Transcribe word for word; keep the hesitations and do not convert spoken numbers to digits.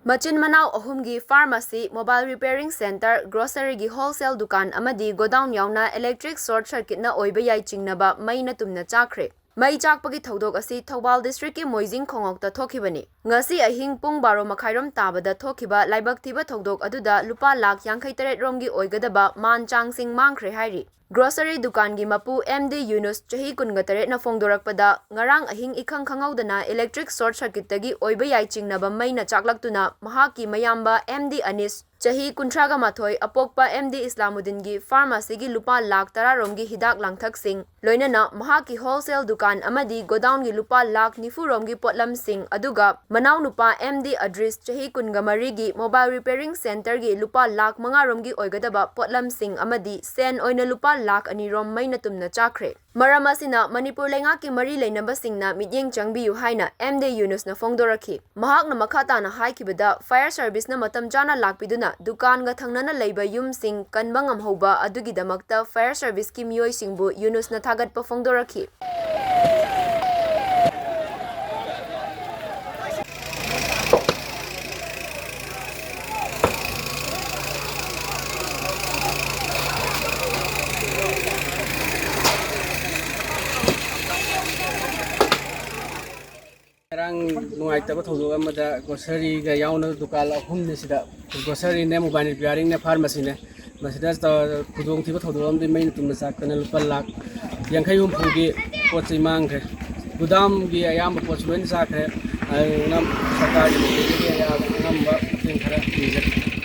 ꯃꯆꯤꯟ ꯃꯅꯥꯎ ꯑꯍꯨꯝꯒꯤ pharmacy, mobile repairing centre, groceryꯒꯤ wholesale ꯗꯨꯀꯥꯟ ꯑꯃꯗꯤ godown ꯌꯥꯎꯅ electric short circuitꯅ ꯑꯣꯏꯕ ꯌꯥꯏ ꯆꯤꯡꯅꯕ ꯃꯩꯅ ꯇꯨꯝꯅ ꯆꯥꯛꯈ꯭ꯔꯦ꯫ ꯃꯩ ꯆꯥꯛꯄꯒꯤ ꯊꯧꯗꯣꯛ ꯑꯁꯤ ꯊꯧꯕꯥꯜ districtꯀꯤ ꯃꯣꯏꯖꯤꯡ ꯈꯣꯡꯎꯞꯇ ꯊꯣꯛꯈꯤꯕꯅꯤ꯫ ꯉꯁꯤ ꯑꯍꯤꯡ ꯄꯨꯡ ꯕꯥꯔꯣ ꯃꯈꯥꯏꯔꯣꯝ ꯇꯥꯕꯗ ꯊꯣꯛꯈꯤꯕ ꯂꯥꯏꯕꯛ ꯊꯤꯕ ꯊꯧꯗꯣꯛ ꯑꯗꯨꯗ ꯂꯨꯄꯥ ꯂꯥꯈ ꯌꯥꯡꯈꯩ ꯇꯔꯦꯠ ꯔꯣꯝꯒꯤ ꯑꯣꯏꯒꯗꯕ ꯃꯥꯟ ꯆꯥꯡꯁꯤꯡ ꯃꯥꯡꯈ꯭ꯔꯦ ꯍꯥꯏꯔꯤ꯫ Grocery ꯗꯨꯀꯥꯟꯒꯤ ꯃꯄꯨ ꯑꯦꯝ ꯗꯤ ꯌꯨꯅꯨꯁ, ꯆꯍꯤ ꯀꯨꯟꯒ ꯇꯔꯦꯠꯅ ꯐꯣꯡꯗꯣꯔꯛꯄꯗ, ꯉꯔꯥꯡ ꯑꯍꯤꯡ ꯏꯈꯪ ꯈꯪꯍꯧꯗꯅ electric short circuitꯇꯒꯤ ꯑꯣꯏꯕ ꯌꯥꯏ ꯆꯤꯡꯅꯕ ꯃꯩꯅ ꯆꯥꯛꯂꯛꯇꯨꯅ ꯃꯍꯥꯛꯀꯤ ꯃꯌꯥꯝꯕ ꯑꯦꯝ ꯗꯤ ꯑꯅꯤꯁ, ꯆꯍꯤ ꯀꯨꯟꯊ꯭ꯔꯥꯒ ꯃꯥꯊꯣꯏ, ꯑꯄꯣꯛꯄ ꯑꯦꯝ ꯗꯤ ꯏꯁꯂꯥꯃꯨꯗꯤꯟꯒꯤ pharmacyꯒꯤ ꯂꯨꯄꯥ ꯂꯥꯈ ꯇꯔꯥ ꯔꯣꯝꯒꯤ ꯍꯤꯗꯥꯛ ꯂꯥꯡꯊꯛꯁꯤꯡ, ꯂꯣꯏꯅꯅ ꯃꯍꯥꯛꯀꯤ wholesale ꯗꯨꯀꯥꯟ ꯑꯃꯗꯤ godownꯒꯤ ꯂꯨꯄꯥ ꯂꯥꯈ ꯅꯤꯐꯨ ꯔꯣꯝꯒꯤ ꯄꯣꯠꯂꯝꯁꯤꯡ, ꯑꯗꯨꯒ ꯃꯅꯥꯎꯅꯨꯄꯥ ꯑꯦꯝ ꯗꯤ ꯑꯗ꯭ꯔꯤꯁ, ꯆꯍꯤ ꯀꯨꯟꯒ ꯃꯔꯤꯒꯤ, mobile repairing centreꯒꯤ ꯂꯨꯄꯥ ꯂꯥꯈ ꯃꯉꯥ ꯔꯣꯝꯒꯤ ꯑꯣꯏꯒꯗꯕ ꯄꯣꯠꯂꯝꯁꯤꯡ ꯑꯃꯗꯤ ꯁꯦꯟ ꯑꯣꯏꯅ ꯂꯨꯄꯥ ꯂꯥꯈ ꯑꯅꯤ ꯔꯣꯝ ꯃꯩꯅ ꯇꯨꯝꯅ ꯆꯥꯛꯈ꯭ꯔꯦ꯫ ꯃꯔꯝ ꯑꯁꯤꯅ ꯃꯅꯤꯄꯨꯔ ꯂꯩꯉꯥꯛꯀꯤ ꯃꯔꯤ ꯂꯩꯅꯕꯁꯤꯡꯅ ꯃꯤꯠꯌꯦꯡ ꯆꯪꯕꯤꯌꯨ ꯍꯥꯏꯅ ꯑꯦꯝ ꯗꯤ ꯌꯨꯅꯨꯁꯅ ꯐꯣꯡꯗꯣꯔꯛꯈꯤ꯫ ꯃꯍꯥꯛꯅ ꯃꯈꯥ ꯇꯥꯅ ꯍꯥꯏꯈꯤꯕꯗ, fire serviceꯅ ꯃꯇꯝ ꯆꯥꯅ ꯂꯥꯛꯄꯤꯗꯨꯅ ꯗꯨꯀꯥꯟꯒ ꯊꯪꯅꯅ ꯂꯩꯕ ꯌꯨꯝꯁꯤꯡ ꯀꯟꯕ ꯉꯝꯍꯧꯕ ꯑꯗꯨꯒꯤꯗꯃꯛꯇ fire serviceꯀꯤ ꯃꯤꯑꯣꯏꯁꯤꯡꯕꯨ ꯌꯨꯅꯨꯁꯅ ꯊꯥꯒꯠꯄ ꯐꯣꯡꯗꯣꯔꯛꯈꯤ꯫ ꯉꯔꯥꯡ ꯅꯨꯡꯉꯥꯏꯇꯕ ꯊꯧꯗꯣꯛ ꯑꯃꯗ groceryꯒ ꯌꯥꯎꯅ ꯗꯨꯀꯥꯟ ꯑꯍꯨꯝꯅꯤ ꯁꯤꯗ, groceryꯅꯦ, mobile repairingꯅꯦ, pharmacyꯅꯦ꯫ ꯃꯁꯤꯗ ꯇ-, ꯈꯨꯗꯣꯡꯊꯤꯕ ꯊꯧꯗꯣꯛ ꯑꯃꯗꯤ ꯃꯩꯅ ꯇꯨꯝꯅ ꯆꯥꯛꯇꯅ ꯂꯨꯄꯥ ꯂꯥꯈ ꯌꯥꯡꯈꯩ ꯍꯨꯝꯐꯨꯒꯤ ꯄꯣꯠ ꯆꯩ ꯃꯥꯡꯈ꯭ꯔꯦ꯫ ꯒꯨꯗꯥꯝꯒꯤ ꯑꯌꯥꯝꯕ ꯄꯣꯠꯁꯨ ꯂꯣꯏꯅ ꯆꯥꯈ꯭ꯔꯦ꯫ ꯑꯗꯨꯅ ꯁꯔꯀꯥꯔꯒꯤ ꯃꯥꯏꯀꯩꯗꯒꯤ ꯑꯌꯥꯝꯕ ꯑꯉꯝꯕ ꯃꯇꯦꯡ ꯈꯔ ꯅꯤꯖꯔꯤ꯫